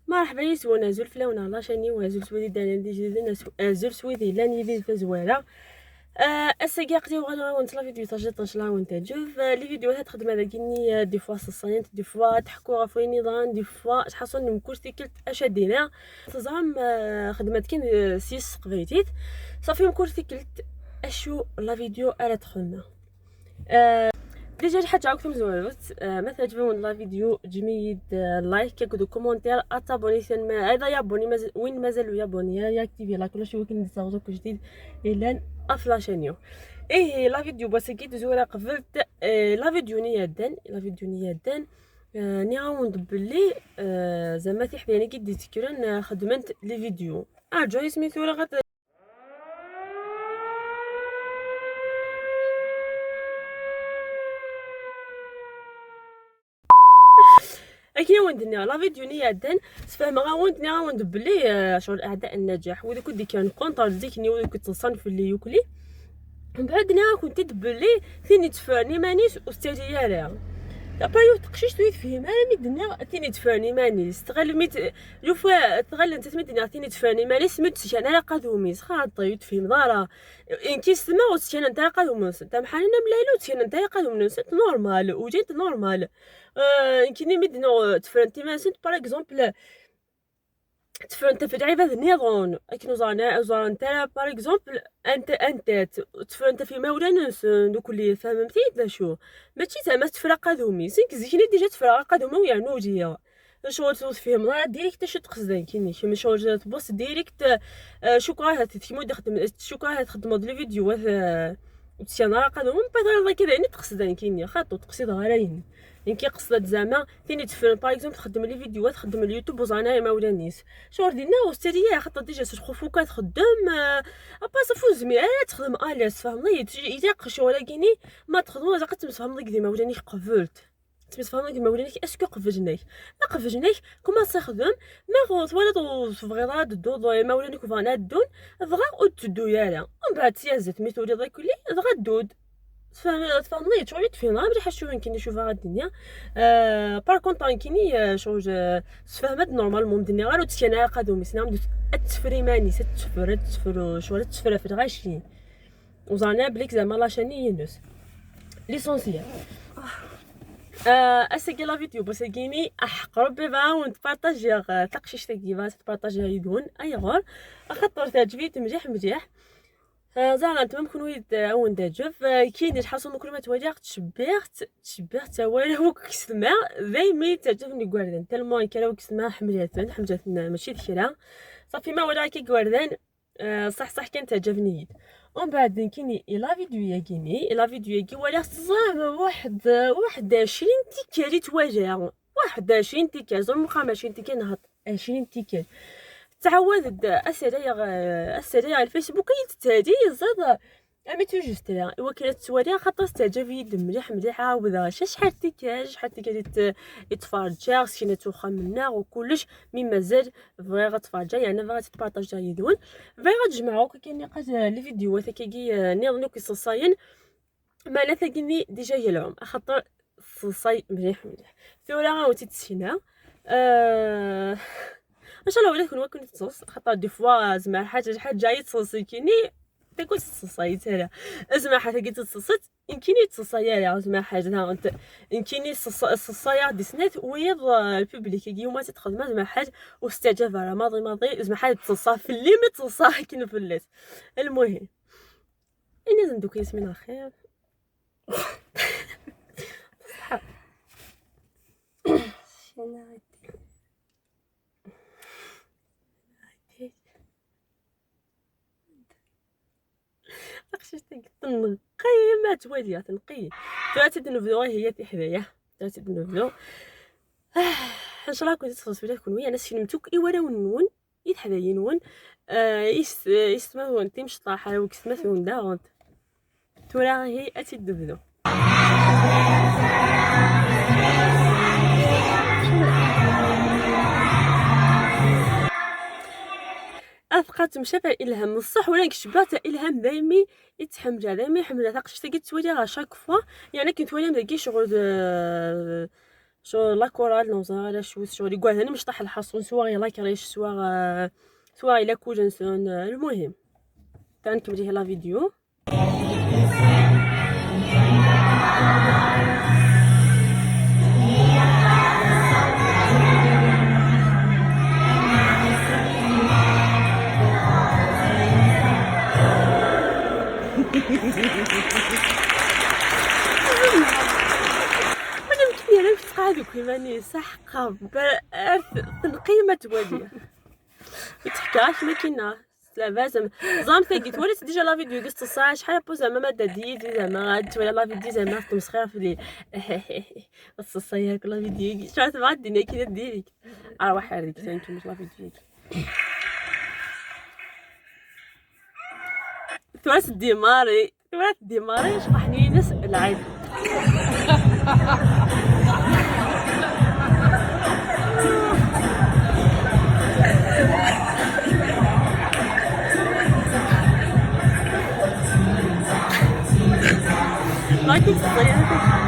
مرحبا يسونا زول فلاونا لاشاني وازول سويدي دانا دي جديد ازول سويدي لاني دي تزويره. اساكي قتي وغادي نطلع فيديو تاجي طنشلا وانت تشوف les vidéos تخدم هذا كيني des fois صصاينت des fois تحكوا غف نظام des fois تحصل نمكوش كلت اش دينا تزعم خدمت كين سيس قبيتيت صافي مكوش كلت اشو la vidéo الا تخدمنا. déjà حاجة عاودتكم زوالوت مثلا تبون la vidéo جميد like كاكدو commentaire اتابوني ثان ما هذا يابوني مازال وين مازالو يابوني يا activer la cloche وكن نتصاوبو جديد الى افلاشانيو. ايه la vidéo بس كي تزورا قبلت la vidéo نيادان la vidéo نيادان نعاون بلي زعما تيحداني كي ديت كران خدمت les vidéos ارجو سميتو راه غات اكي وندني la vidéo نيادان تفهم غاوند نعاون بلي شغل اعداء النجاح وديك دي كان contre ديك وديك تصنف اللي يوكلي من بعد نا كنت تبلي ثيني تفرني مانيس استاذي يا لا يو تقشيش تويت فهم انا مي دنيا ثيني تفرني مانيس تغل ميت يوفا تغل انت تمي دنيا ثيني تفرني مانيس ميت سكان على قادوميس خاطي تفهم دارا ان كي سما وسكان انت قادوميس انت محالنا ملايلو تسكان انت قادوميس normal وجيت normal. كيني ميد نو تفرنتي مانيس par exemple تفرنت في العباد نيضون اكنو زانا زان تا par exemple انت تفرنت في مولانا دوك اللي فهمتي لا شو ماشي زعما تفرق قادومي سينك زيكني déjà تفرق قادومي ويعني وجيا شغل تفهم راه direct اش تقصدين كيني شي شغل تبص direct شكرا تكمو تخدم شكرا تخدم les vidéos تسيان راه قادومي با كذا يعني تقصدين كيني خاطو تقصد غير يعني كي قصدت زعما ثاني تفرن par exemple تخدم les vidéos تخدم اليوتيوب وزعنا ما ولانيس شغل دينا وستريا خاطر déjà خوفوكا تخدم ابا صافو زمي انا تخدم اليس فهمني اذا شغل كيني ما تخدم زعما تفهم لك ديما ولاني قبلت تفهم لك ما ولاني est-ce que قفزناك ما قفزناك كوما تخدم ما غوت ولا تبغي دو ما ولاني كوفانا دون بغا وتدو يالا ومن بعد سيازت مي تولي ضاك كلي بغا دود تفهمني شغل تفهم مليح شو يمكن نشوفها غا الدنيا. par contre كيني شغل تفهمت normalement الدنيا غير تسكن قادومي سنا التفريماني تفر تفر شغل تفر في الغاشي وزعنا بليك زعما la chaîne ينوس l'essentiel. اساكي la vidéo بس كيني احق ربي باون تبارطاجي تقشيش تاكي تبارطاجي يدون اي غور خاطر تعجبيت مليح مليح. زعما نتوما كون ويد اون داجوف كاين شحال كل ما تواجه تشبيغت والو كسما دايما تعجبني كواردان تالمون كان كسما حملاتن حملاتن ماشي ذكرى صافي ما ولا كي كواردان. صح كان تعجبني ومن بعد كيني la vidéo يا كيني la vidéo يا كي ولا زعما واحد 20 تيكال تواجه واحد 20 تيكال زعما مقام 20 تيكال نهض 20 تيكال تعود السريع الفيسبوك يتتادي زاد امي توجست لا وكالة تسوالي خاطر تعجب يد مليح مليح عاود شحال تيكال يتفرج سكينة توخا منا وكلش mais مازال بغي غتفرج يعني بغا تبارطاج يدون بغي غتجمعو كاين نقاش les vidéos كي نيض كيصصاين ما لا تاكيني déjà يلعم خاطر صصاي مليح مليح ثورا عاودتي تسينا. ان شاء الله ولا كون كنت تصوص خاطر des fois زعما حاجة يتصوصي كيني تاكل تصوصي تالا زعما حاجة كي تصوصت يمكن يتصوصي على زعما حاجة انت يمكن الصصايا دي سنات ويض ال public كي يوم تخدم زعما حاجة واستجاب على ماضي زعما حاجة تصصا في الليل ما تصصا كي فلات. المهم انا زندوك ياسمين الخير صح تنقي ما تواليا تنقي تراتي نبدو هي حدايا تراتي نبدو. ان شاء الله كنت تخلص فيها كون ويا انا سلمتوك ايوا ونون يتحدايا نون يستمثون تيمش طاحه وكسمثون داغنت تورا هي اتي دبدو. أثقات مشى إلهام الصح ولا كشبات إلهام دايمي يتحمل دايمي يحمل تاقش تاكي تولي غا chaque fois يعني كي تولي مداكي شغل شو la chorale نوزا على شو شغل يقعد انا مش طاح الحصون سوا la crèche سوا الى كوجنسون. المهم تعال نكمل la vidéo. هذوك ماني سحقه القيمة توالي تحكاش ما كاينه لاباس زعما ثاقيت ولات déjà la vidéo قصت الساعة شحال بو زعما ما داديت زعما غاد تولي la vidéo زعما في تمسخير في لي الصايا la vidéo شحال مع الدنيا كي direct اروح هذيك نكمل la vidéo تواس démarrer تواس démarrer شطحني ناس العيد. ما كنت صغيرة.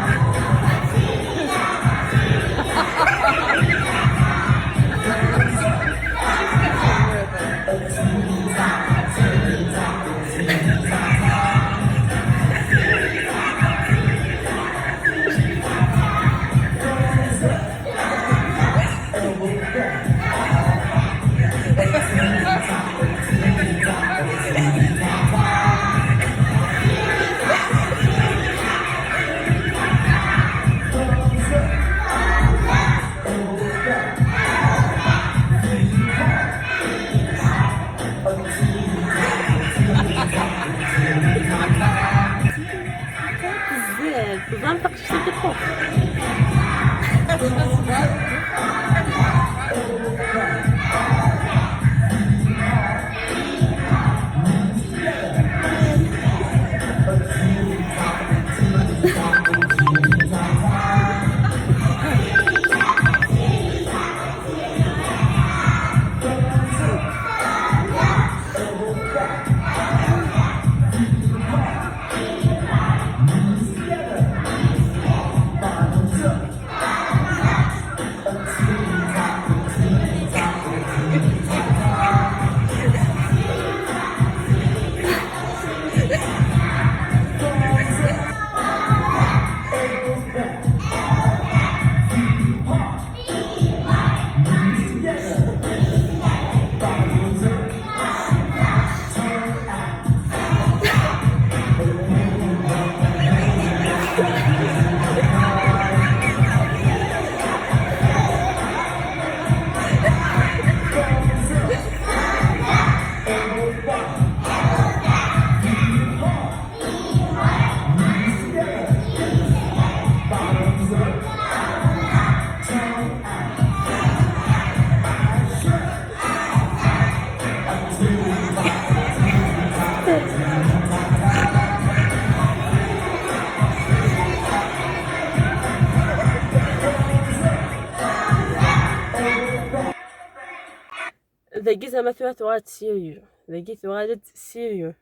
ذاكي زعما ثوات sérieux ذاكي ثوات sérieux.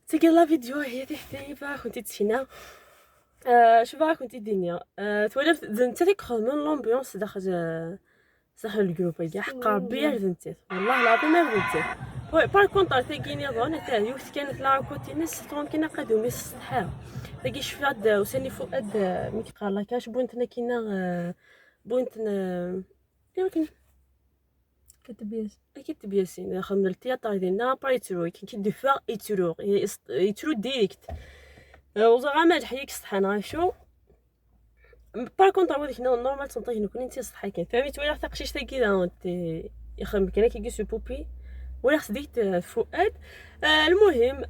تلقى la vidéo هي تحتي كنتي تسينا شو بقى كنتي الدنيا تولف انت ديك من l'ambiance داخل ال groupe كاع حق ربي انت والله العظيم انت par contre تاكيني ظن تاع يوث كانت لا كوتي ناس كنا قادو مي الصحة تاكي شفاد وساني فؤاد ميك قال لك اش بونتنا كينا بونتنا يمكن كتب ياسين خدم ال théâtre ديالنا با يترو كي دفا يترو يترو direct وزعما ما حيك صحنا شو par contre هذيك normal تنطيه نكون انت صحا كان فهمتي ولا تقشيش تا كي انت يخدم كان كي سو بوبي ولا خصديت فؤاد. المهم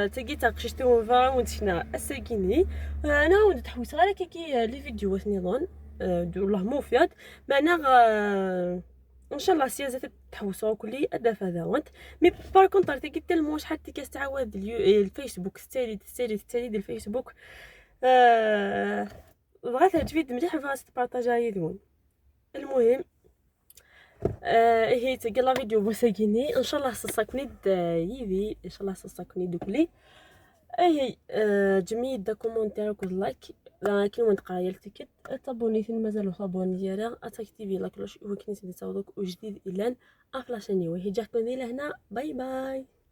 تلقيت تقششتي ونفا ونتشنا الساكيني. انا ولد تحوس غير كي les vidéos نظن والله مفيد معنا. ان شاء الله سياسة تحوسوا كلي ادافا ذاونت. mais par contre تلقيت tellement شحال تيكاس تعاود الفيسبوك تالي تالي تالي ديال الفيسبوك. بغيت تفيد مليح بغيت تبارطاجا يدون. المهم هي تلقى la vidéo بوساكيني. ان شاء الله سساكني يدي، ان شاء الله سساكني دوكلي. اي جميع دا commentaire و like كي وين تقرا التيكت تابوني فين مازالو s'abonner ديالها اتاكتيفي la cloche وكنت تصاوبك وجديد الان افلاشاني. وهي جاكم لهنا، bye bye.